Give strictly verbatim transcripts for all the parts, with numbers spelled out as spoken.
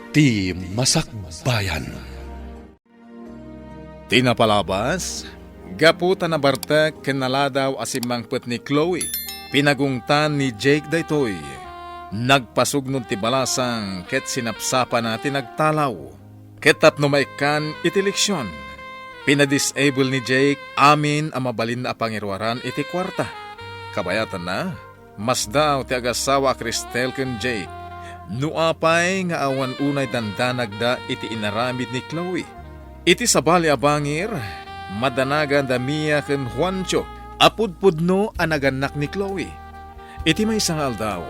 Ti Masakbayan. Ti napalabas, gapu ta nabartek ken naladaw a simmangpet ni Chloe, pinagungtan ni Jake daytoy. Nagpasugnod ti balasang ket sinapsapana ti nagtalaw. Ket tapno maikkan iti leksion, pinadisable ni Jake amin a mabalinna a pangiruaran iti kuarta. Kabayatanna, masdaaw ti agasawa a Cristel ken Jake. No apay nga awan unay dandanagda iti inaramid ni Chloe. Iti sabali a bangir, madanagan da Mia ken Juancho a pudpudno a nagannak ni Chloe. Iti maysa nga aldaw,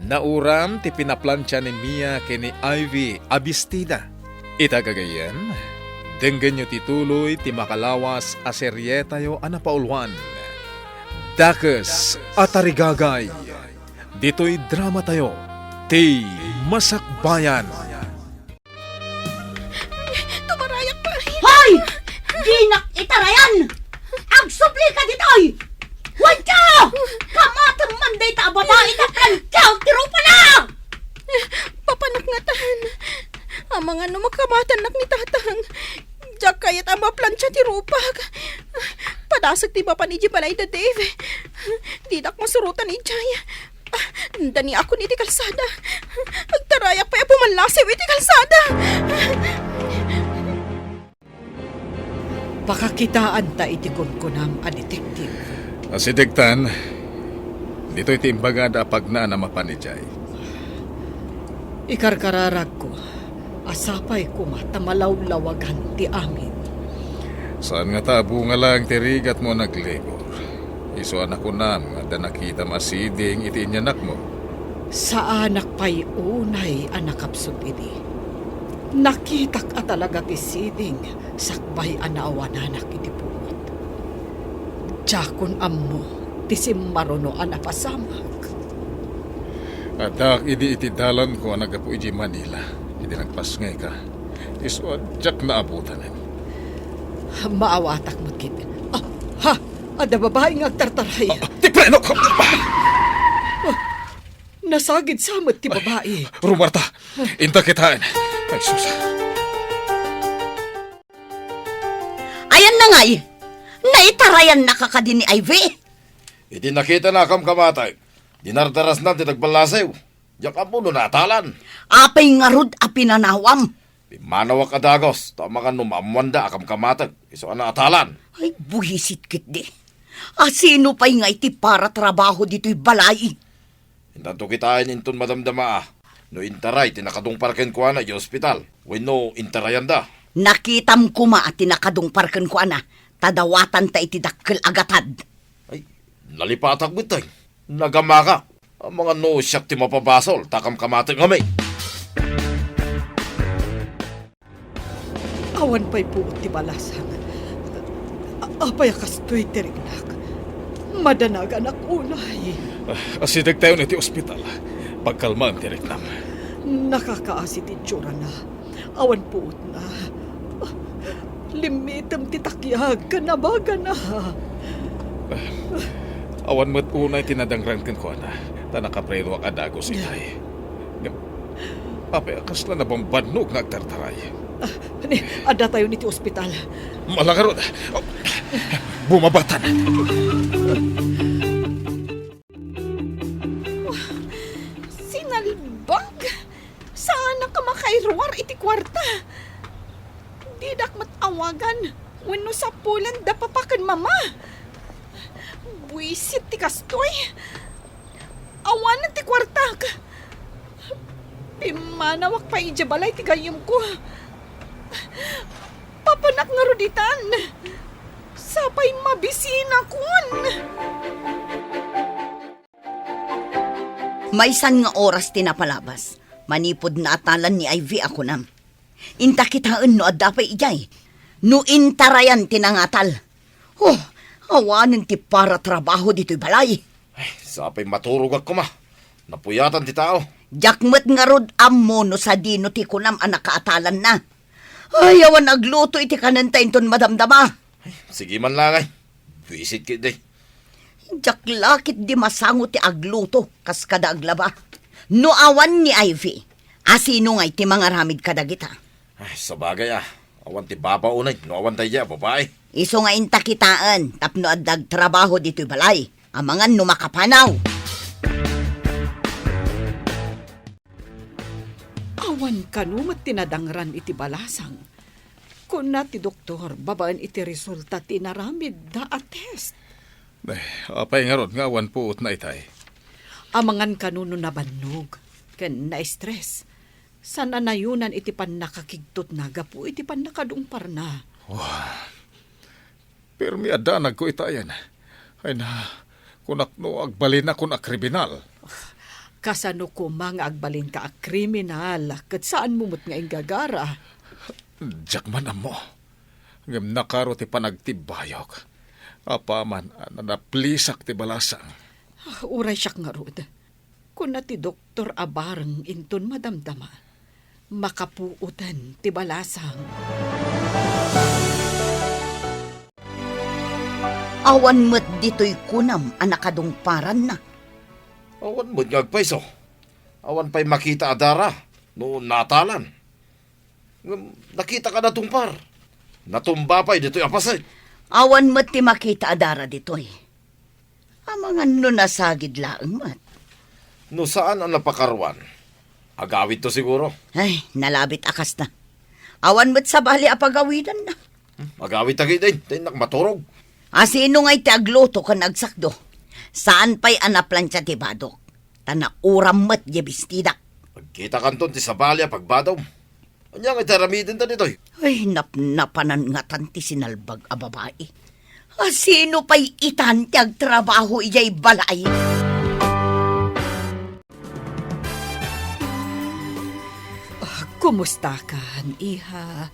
nauram ti pinaplantia ni Mia ken ni Ivy a bestida. Ita gagayyem, denggenyo ti tuloy ti makalawas a serietayo a napauluan, Dakes a Tarigagay. Ditoy dramatayo, Ti Masakbayan. Tumarayak, pare. Hoy! Dinak itarayan! Agsublika ditoy! Juancho! Kamatem man dayta a babai ta plantiaw ti rupana! Papanak ngatan. Amangan no makamatannak ni tatang. Diak kayat a maplantia ti rupak. Padasek ti mapan idiay balay da Dave. Didak masurotan idiay. Ah, daniakon iti kalsada. Agtarayak pay a pumallasew iti kalsada. Pakakitaanta iti kunkunam a detective. Asidegtan, ditoy ti imbagada a pagnaan a mapan idiay. Ikarkararagko a sapay koma ta malawlawagan ti amin. Saan ngata a bunga laeng ti rigatmo a naglibur? Isu a nakunam nga adda nakitam a siding iti inyanakmo. Saanak pay unay a nakapsut idi. Nakitak a talaga ti siding sakbay a naawananak iti puot. Diakon ammo ti simmaruno a napasamak. Addaak idi iti dalanko a naggapu idiay Manila idi nagpasngayka. Isu a diak naabutanen. Maawatak met ketdi. Ah, ha! Adda babai nga agtartaray. Ah, ah, ti prenok! Nasagid sa met ti babai. Rumarta, inta kitaen. Ay, sus. Ayanna ngay, naitarayannaka kadi ni Ivy? Idi nakitana a kamkamatek, dinardarasnan ti nagballasew. Diak ammo no naatalan. Apay ngarud a pinanawam? Pimmanawak a dagus, ta amangan no maammoanda a kamkamatek, isu a naatalan. Ay, buisit ketdi. Asino pay ngay ti paratrabaho ditoy balay? Intanto kitaen inton madamdama a no intaray ti nakadungpar kenkuana idiay ospital wenno intarayanda. Nakitam koma ti nakadungpar kenkuana, ta dawatanta iti dakkel a gatad. Ay, nalipatak met ay. Nagamaka. Amangan no siak ti mapabasol, ta kamkamatek ngamin. Awan pay puot ti balasang. A-, apay a kastoy ti riknak? Madanaganak unay. Ah, asidegtayon iti ospital. Pagkalmaem ti riknam. Nakakaasi ti itsura na. Awan puotna. Limmitem ti takiag ken abagana. Awan met unay ti nadangran kenkuana, ta nakaprenuak a dagus itay. Ngem, apay a kasla nabambannog nga agtartaray? Ah, ni, addatayon iti ospital. Mala ngarud. Bumabatan. Sinalbag! Saanak a makairuar iti kuarta. Didak met awagan wenno sapulan da papa ken mama. Buisit ti kastoy. Awanen ti kuartak. Pimmanawak pay idiay balay ti gayyemko. Papanak ngarud itan. Sapay mabisinakon. Maysan nga oras ti napalabas, manipud naatalan ni Ivy a kunam. Inta kitaen no adda pay idiay. No intarayan ti nangatal. Oh, awanen ti paratrabaho ditoy balay. Ay, sapay maturogak koma. Napuyatan ti tao. Diak met ngarud ammo no sadino ti kunam a nakaatalanna. Ay, awan agluto iti kanenta inton madamdama. Ay, sige man la ngay. Buisit ketdi. Diak la ketdi masango ti agluto kas kada aglaba. No awan ni Ivy, A sino ngay ti mangaramid kadagita? Ay, sabagay a. Awan ti baba unay no awan daydiay a babai. Isu nga inta kitaen tapno adda agtrabaho ditoy balay. Amangan no makapanaw. Awan kano met ti nadangran iti balasang. Kuna ti doktor babaen iti resulta ti inaramidda a test. Eh, apay ngarud nga awan puotna itay? Amangan kano no nabannog ken na-stress. Saan a nayonan iti pannakakigtotna gapu iti pannakadungparna. Wah, permi a danagko itayen. Ay na, kunak no agbalinakon a kriminal. Kasano koma nga agbalinka a kriminal ket saanmo met nga inggagara? Diak man ammo. Ngem nakaro ti panagtibbayok. Apaman a nanaplisak ti balasang. Uray siak ngarud. Kuna ti doktor a bareng inton madamdama, makapuoten ti balasang. Awan met ditoy kunam a nakadungparanna. Awan met nga agpayso. Awan pay makita a dara no natalan. Ngem nakita ka natungpar. Natumba pay ditoy a paset. Awan met ti makita a dara ditoy. Amangan no nasagid laeng met. No saan a napakaruan, agawidto siguro. Ay, nalabit a kasta. Awan met sabali a pagawidanna. Hmm, agawid ta ketdin, ta innak maturog. A sino ngay ti agluto ken agsakdo? Saan pay a naplantia ti badok. Ta nauram met diay bestidak. Agkitakanton ti sabali a pagbadom. Ania nga iti aramidenta ditoy? Ay, napnapanan ngatan ti sinalbag a babai. A sino pay itan ti agtrabaho idiay balay? Ah, kumusta kan, iha?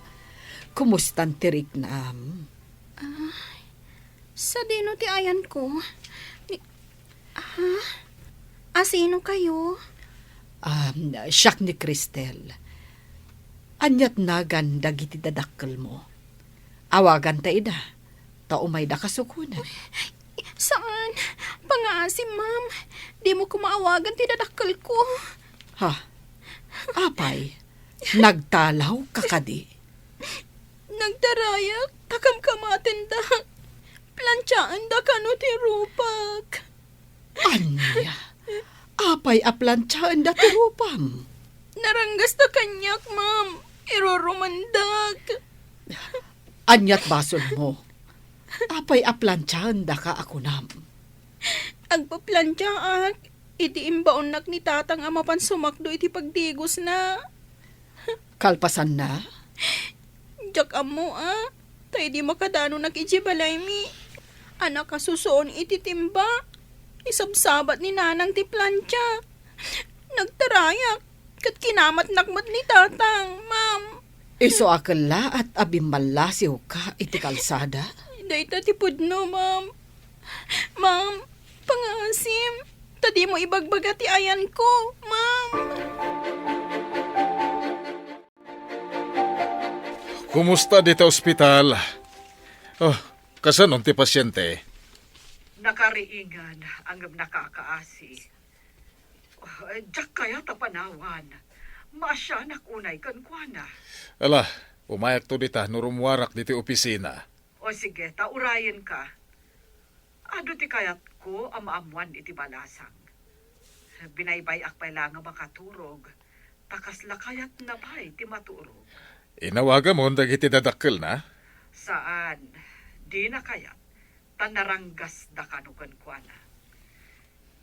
Kumustan ti riknam? Ay, sadino ti ayanko? Ni, ha? A sino kayo? Um, siak ni Cristel. Aniat nagan dagiti dadakkelmo? Awaganta ida, ta umayda kasukonan. Saan? Pangaasim, ma'am. Dimo koma awagan ti dadakkelko. Ha? Apay, nagtalaw ka kadi? Nagtarayak ta kamkamatendak. Plantiaenda kano ti rupak. Ania? Apay a plantiaenda ti rupam? Naranggasta kaniak, ma'am. Irurumandak. Aniat basolmo? Apay a plantiaendaka a kunam? Agpaplantiaak iti imbaonnak ni tatang a mapan sumakdo iti pagdigosna. Kalpasanna? Diak ammo a, ta idi makadanonak idiay balaymi a nakasusuon iti timba, isabsabat ni nanang ti plantia. Nagtarayak, ket kinamatnak met ni tatang, ma'am. Isu a kellaat a bimmallasiwka iti kalsada? Dayta ti pudno, ma'am. Ma'am, pangaasim, ta dimo ibagbaga ti ayanko, ma'am. Kumusta dita ospital? Oh, kasano ti pasiente? Nakariingan, ngem nakakaasi. Oh, diak kayat a panawan. Maasianak unay kenkuana. Ala, umayakto dita no rummuarak ditoy opisina. O sige, ta urayenka. Adu ti kayatko a maammoan iti balasang. Binaybay-ak pay la nga makaturog, ta kasla kayatna pay ti maturog. Inawagamon dagiti dadakkelna? Saan, dina kayat, ta naranggasda kano kenkuana.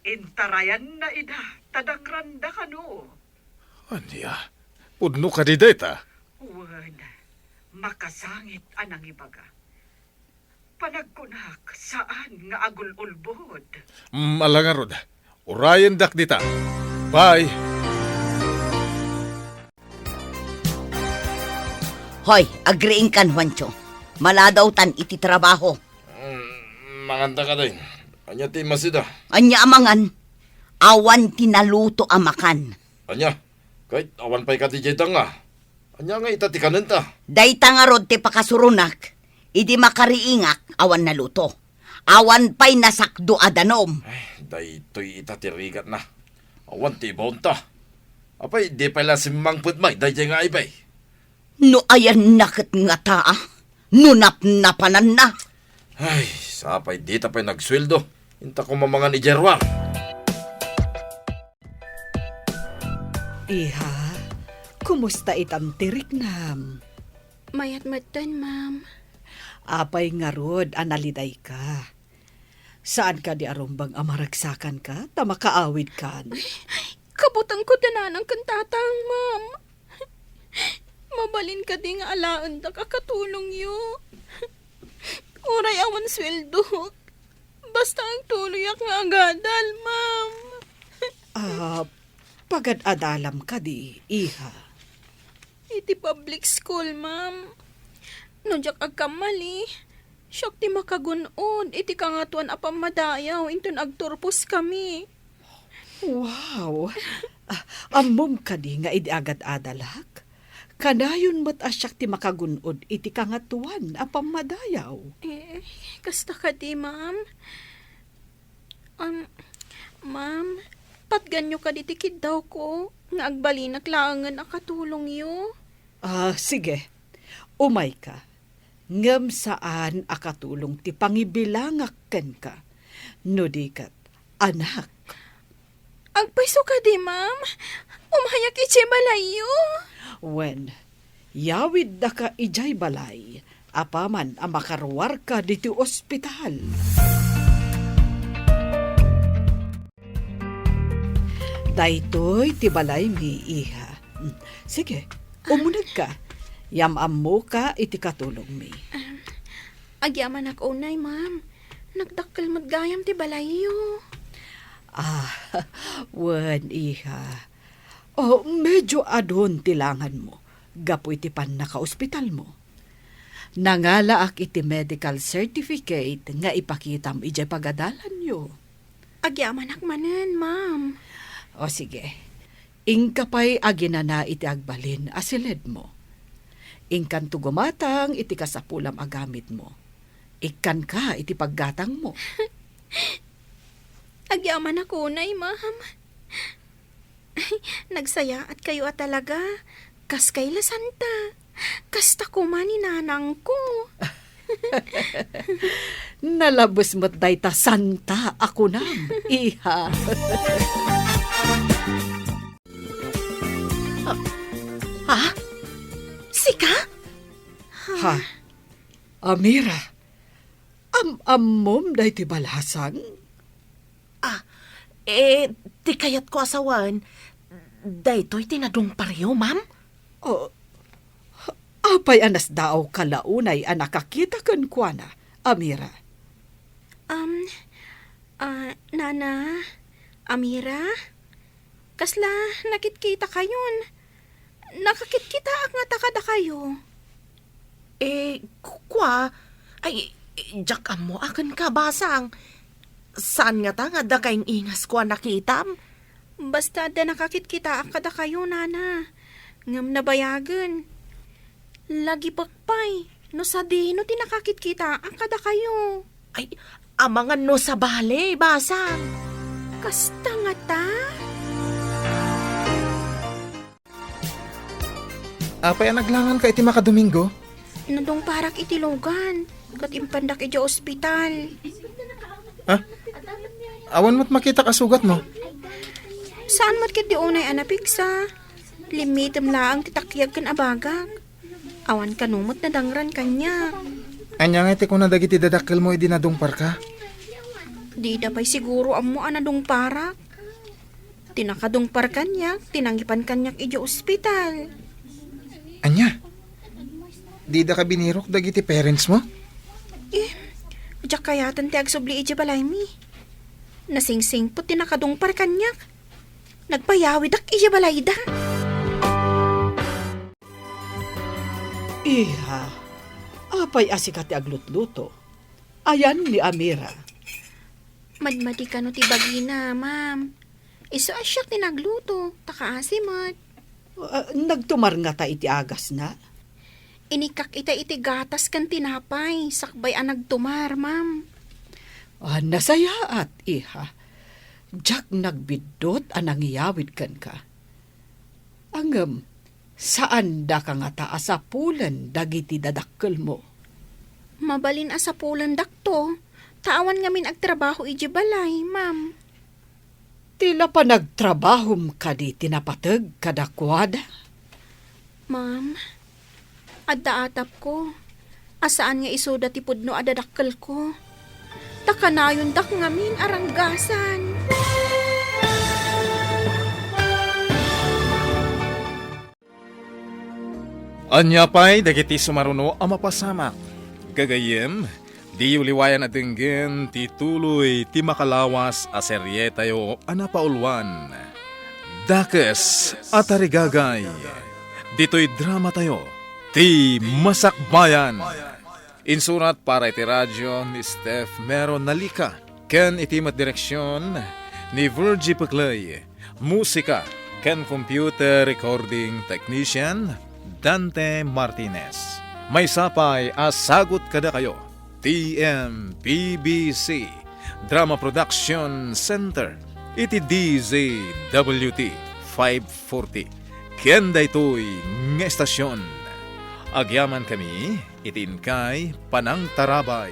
Intarayanna ida, ta dangranda kano. Ania? Pudno kadi dayta? Wen, makasangit a nangibaga. Panagkunak, saan nga agul-ulbod. Mm, ala ngarud. Urayendak dita. Bye. Hoy, agriingkan, Juancho. Maladawtan iti trabaho. Mm, manganta ka, Day. Ania ti masida? Ania a mangan? Awan ti naluto a makan. Ania? Ket awan pay kadi diay danga. Ania nga ita ti kanenta? Dayta ngarud ti pakasuronak, idi makariingak, awan naluto. Awan pay nasakdo a danum. Ay, daytoy ita ti rigatna. Awan ti ibaonta. Apay, di pay la simmangpet may daydiay nga ayb ay? No ayanna ket ngata, a? No napnapananna? Ay, sapay dita pay nagsueldo. Inta ko mamangan idiay ruar. Iha, kumusta itan ti riknam? Mayat metten, ma'am. Apay ngarud a nalidayka? Saan kadi a rumbeng a maragsakanka ta makaawidkan? Kabutengko ti nanang ken tatang, ma'am. Mabalin kadi nga alaendak a katulongyo? Uray awan sueldok, basta agtuloyak nga agadal, ma'am. Ah, pagad-adalam kadi, iha? Iti public school, ma'am. No diak agkammali, siak ti makagun-od iti Kangatoan a Pammadayaw inton agturposkami. Wow! Ah, ammom kadi nga idi agad-adalak, kanayon met a siak ti makagun-od iti Kangatoan a Pammadayaw? Eh, kasta kadi, ma'am. Um, ma'am, patganyo kadi ti kiddawko nga agbalinak laengen a katulongyo? Ah, sige. Umayka. Ngem saan a katulong ti pangibilangak kenka. No di ket, anak. Agpayso kadi, ma'am? Umayak idiay balayyo. Wen, yawiddaka idiay balay, apaman a makaruarka ditoy ospital. Daytoy ti balaymi, iha. Mm, sige, umunegka. Yam-ammoka iti katulongmi. Agyamanak unay, ma'am. Nagdakkel met gayam ti balayyo. Ah, wen, iha. Oh, medyo adun ti langanmo gapu iti pannakaospitalmo. Nangalaak iti medical certificate nga ipakitam idiay pagadalanyo. Agyamanak manen, ma'am. O sige, inka pay aginana iti agbalin a siledmo. Inkanto gumatang iti kasapulam a gamitmo. Ikkanka iti paggatangmo. Agyamanak unay, ma'am. Nagsayaatkayo a talaga. Kas kay la santa. Kasta koma ni nanangko. Nalabes met dayta santa a kunam, iha. Ha? Sika? Ha? Amira, am-ammom daytoy balasang? Ah, eh, ti kayatko a sawen, daytoy ti nadungparyo, ma'am? Oh, apay a nasdaawka la unay a nakakita kenkuana, Amira? Um, ah, Nana, Amira, kasla nakitkitakayon? Nakakitkitaak ngata kadakayo. Eh, ku-, kua, ay, diak ammo a kenka, basang. Saan ngata nga adda kaing-ingasko a nakitam? Basta adda nakakitkitaak kadakayo, nana. Ngem nabayagen. Lagipek pay no sadino ti nakakitkitaak kadakayo. Ay, amangan no sabali, basang. Kasta ngata? Apay a naglanganka iti makadomingo? Nadungparak iti lugan, ket impandak idiay ospital. Ah? Awan met makitak a sugatmo? Saan met ketdi unay a napigsa. Limmitem laeng ti takyag ken abagak. Awan kano met nadangran kaniak. Ania ngay ti kuna dagiti dadakkelmo idi nadungparka? Dida pay siguro ammo a nadungparak. Ti nakadungpar kaniak, ti nangipan kaniak idiay ospital. Ania? Didaka binirok dagiti parentsmo? Eh, diak kayaten ti agsubli idiay balaymi. Nasingsingpet ti nakadungpar kaniak. Nagpayawidak idiay balayda. Iha, apay a sika ti aglutluto? Ayan ni Amira. Madmadi kano ti bagina, ma'am. Isu a siak ti nagluto, ta kaasi met. Ah, nagtumar ngata iti agasna? Inikkak ita iti gatas ken tinapay, sakbay a nagtumar, ma'am. Ah, nasayaat, iha. Diak nagbiddut a nangiyawid kenka. Ngem, saandaka ngata a sapulen dagiti dadakkelmo. Mabalin a sapulendakto, ta awan ngamin agtrabaho idiay balay, ma'am. Ti la panagtrabahom kadi ti napateg kadakuada? Ma'am, adda atapko a saan nga isuda ti pudno a dadakkelko. Ta kanayondak ngamin a ranggasan. Ania pay dagiti sumaruno a mapasamak? Gagayyem, diyo liwayan a denggen ti tuloy ti makalawas a serietayo a napauluan, Dakes a Tarigagay. Ditoy dramatayo, Ti Masakbayan. Insurat para iti radio ni Steph Mero Nalica, ken iti met direksion ni Virgie Peclay, musika ken computer recording technician Dante Martinez. Maysa pay a sagut kadakayo, T M P B C Drama Production Center, iti D Z W T five forty. Ken daytoy nga estasion, agyaman kami iti inkay panangtarabay.